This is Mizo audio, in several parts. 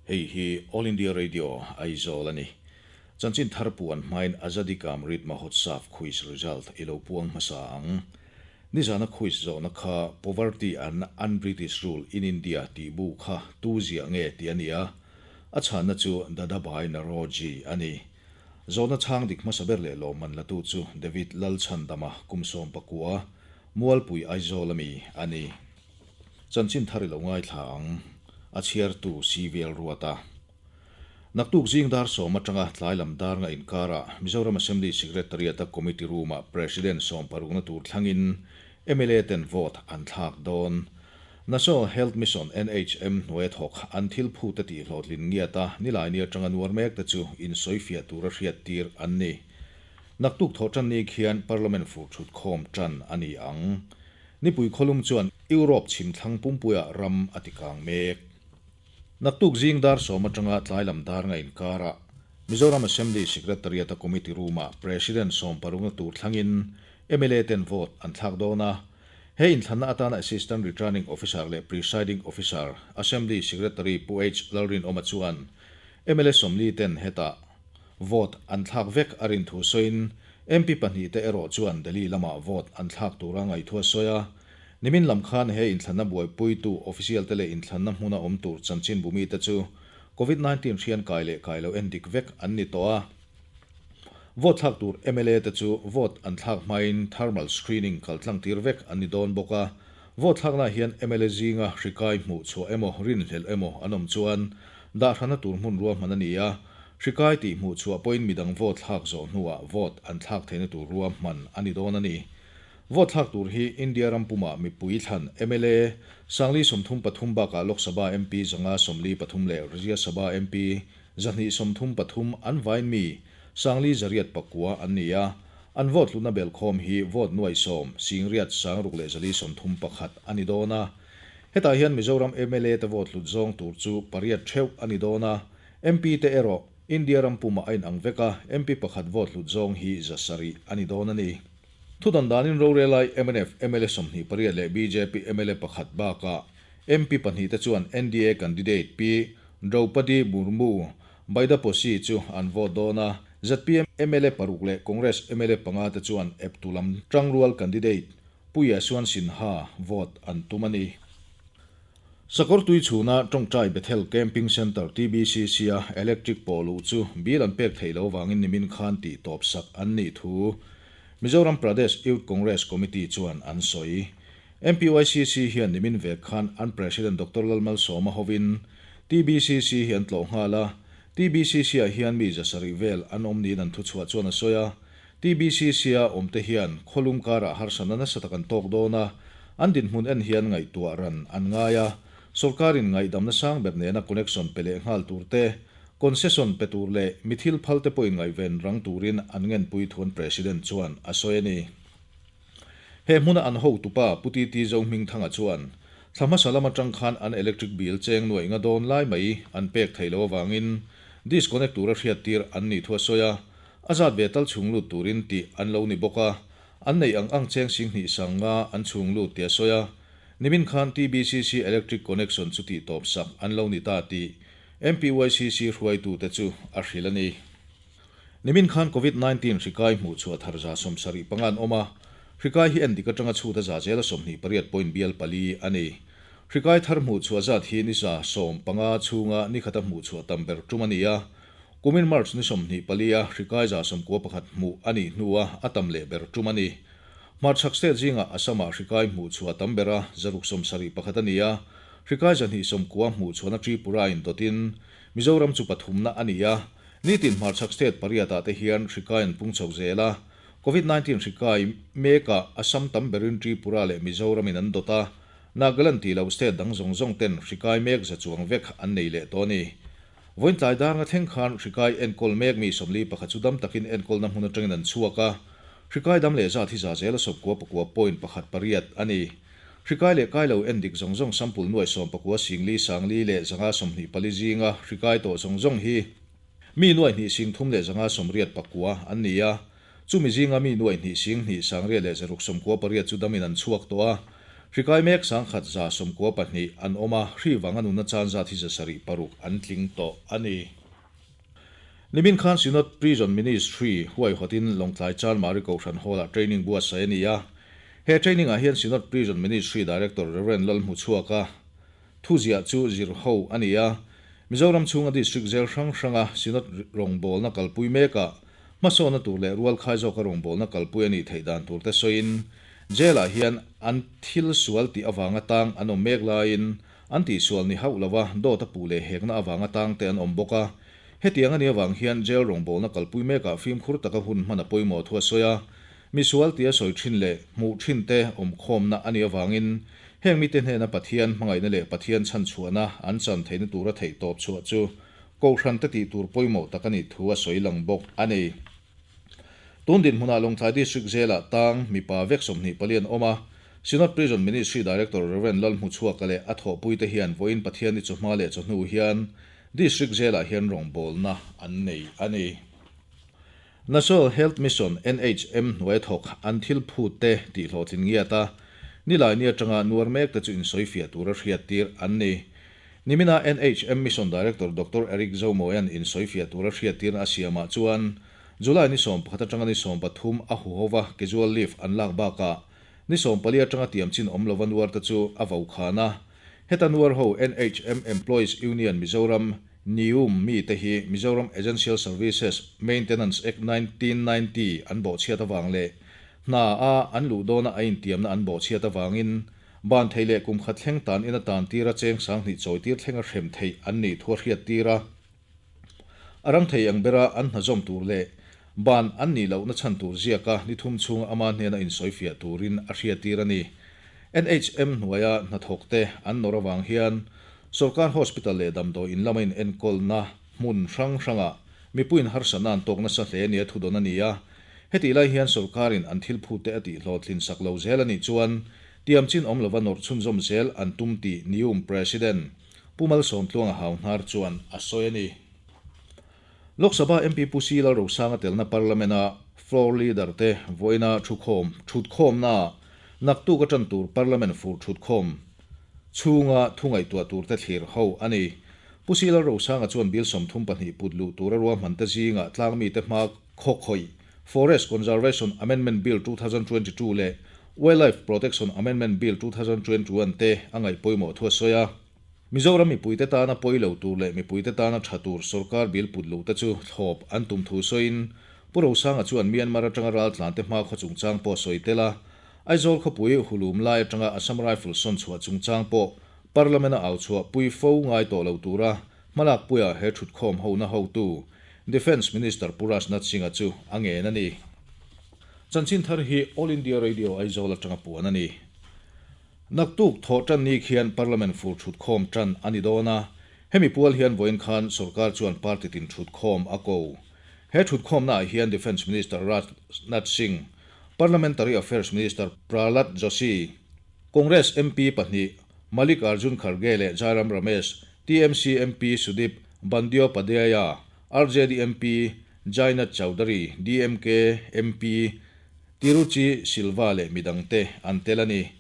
Hei hi All India Radio, Aizawl a ni. Chanchin thar puan hmain Azadi Ka Amrit Mahotsav quiz result i lo puang hmasa ang. Nizana quiz zawhna kha Poverty and Un-British Rule in India tih bu kha tu ziah nge tih a ni a, a chhanna chu Dadabhai Naoroji a ni. Zawhna chhang dik hmasa ber leh lawmman latu chu David Lalchhandama kum 19, Mualpui Aizawl ami a ni. Chanchin thar i lo ngaithla ang, a chhiartu CVL Ruata. Naktuk zing dar 10 atanga tlai lam dar nga inkarah Mizoram Assembly Secretariat-a Committee Room-ah President 16na tur thlangin mla ten vote an thlak dawn. National Health Mission, NHM, hnuaia thawk an thil phute tih hlawhtlin ngiata nilaini atanga nuar mek te chu insawifiah tura hriattir an ni. Naktuk thawh tan ni khian Parliament fur thut khawm tan a ni ang. Nipui khawlum chuan Europe chhim thlang pumpuiah ram a ti kang mek. Naktuk zing dar 10 atanga tlai lam dar nga inkarah Mizoram Assembly Secretariat-a Committee Room-ah President 16na tur thlangin mla ten vote an thlak dawn a. He inthlanna atana Assistant Returning Officer leh Presiding Officer, Assembly Secretary Pu H. Lalrinawma chuan mla 40 ten hetah vote an thlak vek a rin thu sawiin MP pahnih te erawh chuan Delhi lamah vote an thlak tura ngaihthua sawi a. Nimin lam khan he inthlanna buaipuitu official te leh inthlanna hmuna awm tur chanchin bumi te chu Covid-19 hrian kai leh kai lo en dik vek an ni tawh a. Vote thlak tur mla te chu vote an thlak hmain thermal screening kal tlang tir vek an ni dawn bawk a. Vote thlakna hian mla zinga hrikai hmuh chhuah emaw rin hlelh emaw an awm chuan dahrana tur hmun ruahman a ni a. Hrikai tih hmuh chhuah pawhin midang vote thlak zawh hnuah vote an thlak theihna tur ruahman a ni dawn a ni. Vote thlak tur hi India ram puma mipui thlan mla 1033 bakah Lok Sabha MP 143 leh Rajya Sabha MP 233 an vain mi 4,809 an ni a. An vote hlutna bel khawm hi vote nuai 10 singriat sangruk leh 431 a ni dawn a. Hetah hian Mizoram mla te vote hlut zawng tur chu pariat theuh a ni dawn a. MP te erawh India ram puma a inang vek a, MP pakhat vote hlut zawng hi 700 a ni dawn a ni. Thudan danin rorelai MNF mla 28 leh BJP mla pakhat bakah MP pahnih te chuan NDA candidate P. Draupadi Murmu Baidaposi chu an vote dawn a. ZPM mla paruk leh Congress mla panga te chuan eptu lam tangrual candidate Pu Yashwant Sinha vote an tum a ni. Sakawr tui chhuna Tawngtai Bethel Camping Centre, TBCC, a electric pawh luh chu bill an pek theih lo vangin nimin khan tih tawp sak an nih thu Mizoram Pradesh Youth Congress Committee chuan an sawi. MPYCC hian nimin vek khan an President Doctor Lalmalsawma hovin TBCC hi an tlawh nghal a. TBCC ah hian mi 700 vel an awm niin an thuchhuah chuan a sawi a. TBCC a awm te hian khawlum karah harsatna nasa tak an tawk dawn a, an dinhmun en hian ngaihtuah ran an ngai a. Sorkarin ngaihdamna sang ber nena connection pe leh nghal tur te, concession pe tur leh mi thil phal te pawhin ngaihven rang turin an ngenpui thuan President chuan a sawi a ni. He hmuna an hotupa Pu TT Zohmingthanga chuan thla hmasa lam atang khan an electric bill cheng nuai nga dawn lai mai an pek thei lo awangin disconnect tura hriat tir an nih thu a sawi a. A zat ve tal chhung lut turin tih an lo ni bawk a, an nei ang ang cheng 20,000 nga an chhung lut tih a sawi a. Nimin khan TBCC electric connection chu tih tawp sak an lo ni ta tih MPYCC hruaitute chu a hrilh a ni. Nimin khan Covid-19 hrikai hmuh chhuah thar 75 an awm a, hrikai hi en dik atanga chhuta za zela 28 point bial pali a ni. Hrikai thar hmuh chhuah zat hi ni 15 chhunga ni khata hmuh chhuah tam ber tum a ni a. Kumin March ni 24 a hrikai 91 hmuh a nih hnuah a tam leh ber tum a ni. Hmarchhak state zinga Assam-ah hrikai hmuh chhuah tam ber a 671 a ni a, hrikai 290 hmuh chhuahna Tripura in dawtin Mizoram chu pathumna a ni a. Nitin hmarchhak state pariatah te hian hrikai an pung chho zel a. Covid-19 hrikai mekah Assam tam berin Tripura leh Mizoramin an dawt a. Nagaland tih loh state dang zawng zawng ten hrikai mek za chuang vek an nei leh tawh a ni. Vawiin tlai dar nga thleng khan hrikai enkawl mek mi 41 chu dam takin enkawlna hmun atangin an chhuak a. Hrikai dam leh zat hi za zela 99.18 a ni. Hrikai leh kai lo en dik zawng zawng sample nuai 19 singli sangli leh 124 zinga hrikai tawh zawng zawng hi mi nuai hnih sing thum leh 189 an ni a. Chumi zinga mi nuai hnih sing hnih sangriat leh 698 chu damin an chhuak tawh a. Hri kai mek 1192 an awm a, hri vanga nunna chan zat hi 706 an tling tawh a ni. Nimin khan Synod Prison Ministry huaihawtin Lawngtlai Chanmari Kohhran Hall-ah training buatsaih a ni a. He training-ah hian Synod Prison Ministry Director Rev. Lalhmuchhuaka thuziah chu zir ho a ni a. Mizoram chhunga District zel hrang hranga Synod rawngbawlna kalpui mekah hmasawnna tur leh rualkhai zawka rawngbawlna kalpui a nih theih dan turte sawiin Jail-ah hian an thil sual tih avanga tang an awm mek laiin an tihsual ni hauh lova dawt a puh leh hekna avanga tangte an awm bawk a. Hetiang a nih avang hian jail rawngbawlna kalpui mekah fimkhur taka hun hman a pawimawh thu a sawi a. Misual tia sawi thin leh hmuh thinte awmkhawmna a nih avangin heng mite hnena Pathian hmangaihna leh Pathian chhanchhuahna an chan theihna tura theih tawp chhuah chu Kohhrante tih tur pawimawh tak a nih thu a sawi lang bawk a ni. Tun dinhmunah Lawngtlai District Jail-ah tang mipa vek 24 an awm a, Synod Prison Ministry Director Rev. Lalhmuchhuaka leh a thawhpuite hian vawiin Pathianni chawhma leh chawhnu hian District Jail-ah hian rawngbawlna an nei a ni. National Health Mission, NHM, hnuai thawk an thil phut te tih hlawhtlin ngiat a, Nilaini atanga nuar mek te chu insawifiah tura hriattir an ni. Nimina NHM Mission Director Doctor Eric Zomoyan insawifiah tura hriattirna a siamah chuan July ni 11 atanga ni 13 a huhova casual leave an lak bakah ni 14 atanga tiamchin awm lova nuar te chu a vokhan a. Heta nuar ho NHM Employees Union Mizoram, NEUM, mi te hi Mizoram Essential Services Maintenance Act 1990 an bawhchhiat avang leh hna a an luh dawna a intiamna an bawhchhiat avangin Ban thei leh kum khat thleng tan ina tan tira cheng 2000 chawitir thlenga hrem theih an nih thu a hriat tir a. A rang thei ang bera an hna zawm tur leh ban an nih lohna chhan tur ziaka ni thum chhunga ama hnena insawifiah turin a hriat tir a ni. NHM hnuaia hnathawkte an nawr avang hian Sorkar Hospital leh damdawi in lama inenkawlna hmun hrang hrangah mipuiin harsatna an tawk nasa hle nia thudawn a ni a. Hetih lai hian sorkarin an thil phute a tihhlawhtlin sak lo zel a nih chuan tiamchin awm lova nawrh chhunzawm zel an tum tih NIUM President Pu Malsawmtluanga Hauhnar chuan a sawi a ni. Lok Sabha MP Pu Si Lalrosanga telna Parliament-a Floor Leader te vawiina thukhawm thutkhawmnaah naktuk a tan tur Parliament fur thutkhawm chhunga thu ngaihtuah turte thlir ho a ni. Pu Si Lalrosanga chuan bill 32 put luh tura ruahmante zingah tlangmite hma Khawkhawih, Forest Conservation Amendment Bill 2022 leh Wildlife Protection Amendment Bill 2021 te a ngaih pawimawh thu a sawi a. Mizoram mipuite tana pawi lo tur leh mipuite tana tha tur sorkar bill put luh te chu thlawp an tum thu sawiin Pu Rosanga chuan Myanmar atanga raltlante hmakhua chungchang pawh a sawi tel a. Aizawl khawpui hulum lai atanga Assam Rifle sawn chhuah chungchang pawh Parliament-a au chhuah pui fo ngai tawh lo tura Hmalakpuia he thutkhawm hona hotu Defence Minister Pu Rajnath Singh-a chu a ngen a ni. Chanchin thar hi All India Radio Aizawl atanga puan a ni. Naktuk thawh tan ni khian Parliament fur thutkhawm tan a ni dawn a, hemi pual hian vawiin khan sorkar chuan party tin thutkhawm a ko. He thutkhawmnaah hian Defence Minister Rajnath Singh, Parliamentary Affairs Minister Prahlad Joshi, Congress MP pahnih Mallikarjun Kharge leh Jairam Ramesh, TMC MP Sudip Bandyopadhyaya, RJD MP Jainath Chaudhary, DMK MP Tiruchi Silva leh midangte an tel a ni.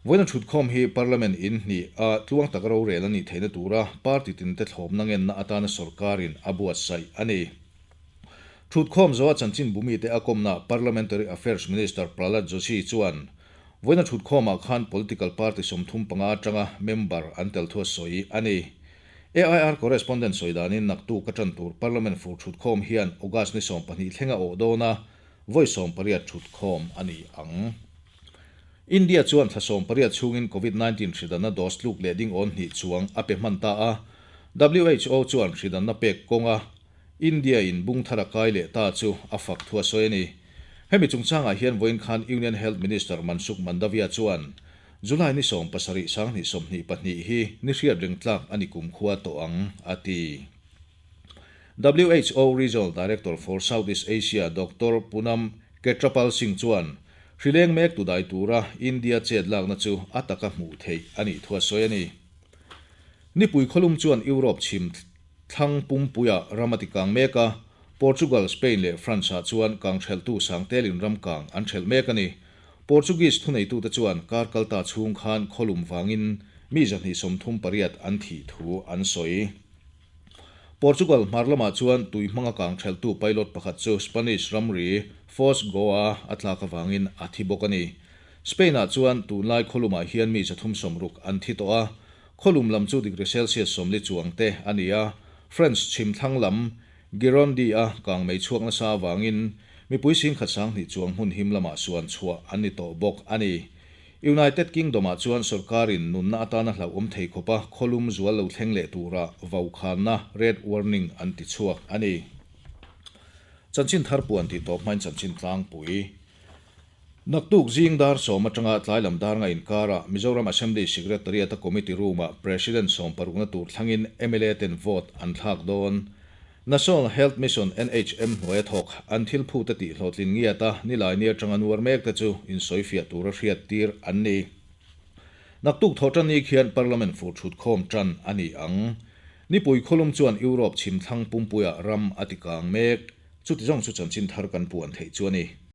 Vawiina thutkhawm hi Parliament in hnih a tluang tak rorel a nih theihna tura party tinte thlawpna ngenna atana sorkarin a buatsaih a ni. Thutkhawm zawha chanchin bumite a kawmna Parliamentary Affairs Minister Prahlad Joshi chuan Vawiina thutkhawmah khan political party 35 atanga member an tel thu a sawi a ni. AIR correspondent sawi danin naktuk a tan tur Parliament fur thutkhawm hian August ni 20 thleng a awh dawn a, vawi 18 thutkhawm a ni ang. India chuan thla 18 chhungin Covid-19 hridanna dose tluk leh ding awn hnih chuang a pe hman ta a. WHO chuan hridanna pek kawnga India in bung thar a kai leh ta chu a fak thu a sawi a ni. Hemi chungchangah hian vawiin khan Union Health Minister Mansukh Mandaviya chuan July ni 17 2022 hi ni hriat reng tlak a ni kumkhua tawh ang, a ti. WHO Regional Director for Southeast Asia Doctor Poonam Khetrapal Singh chuan hrileng mek tu dai tura India chet lakna chu a taka hmuh theih a nih thu a sawi a ni. Nipui khawlum chuan Europe chhim Thlang pumpuia ram a ti kang mek a, Portugal, Spain leh France-ah chuan kang hrelhtu sangtelin ram kang an hrelh mek a ni. Portuguese thuneitute chuan kar kalta chhung khan khawlum vangin mi 238 an thih thu an sawi. Portugal hmar lamah chuan tui hmanga kang thelhtu pilot pakhat chu Spanish ramri Foz Goa a tlak avangin a thi bawk a ni. Spain-ah chuan tunlai khawlumah hian mi 360 an thi tawh a, khawlum lam chu degree Celsius 40 chuang te a ni a, French chhim thlang lam Gironde-a kangmei chhuak nasa avangin mipui 10,200 chuang hmun him lamah suan chhuah an ni tawh bawk a ni. United Kingdom-ah chuan sorkarin nunna atana hlauhawm thei khawpa khawlum zual lo thleng leh tura vaukhana red warning an ti chhuak a ni. Chanchin thar puan tih tawp hmain chanchin tlangpui. Naktuk zing dar 10 atanga tlai lam dar nga inkarah Mizoram Assembly Secretariat-a Committee Room-ah President 16na tur thlangin mla ten vote an thlak dawn. National Health Mission, NHM, hnuaia thawk an thil phute tih hlawhtlin ngiata nilai ni atanga nuar mek te chu insawifiah tura hriat tir an ni. Naktuk thawh tan ni khian Parliament fur thut khawm tan a ni ang. Nipui khawlum chuan Europe chhim thlang pumpuiah ram a ti kang mek. Chuti zawng chu chanchin thar kan puan theih chu a ni.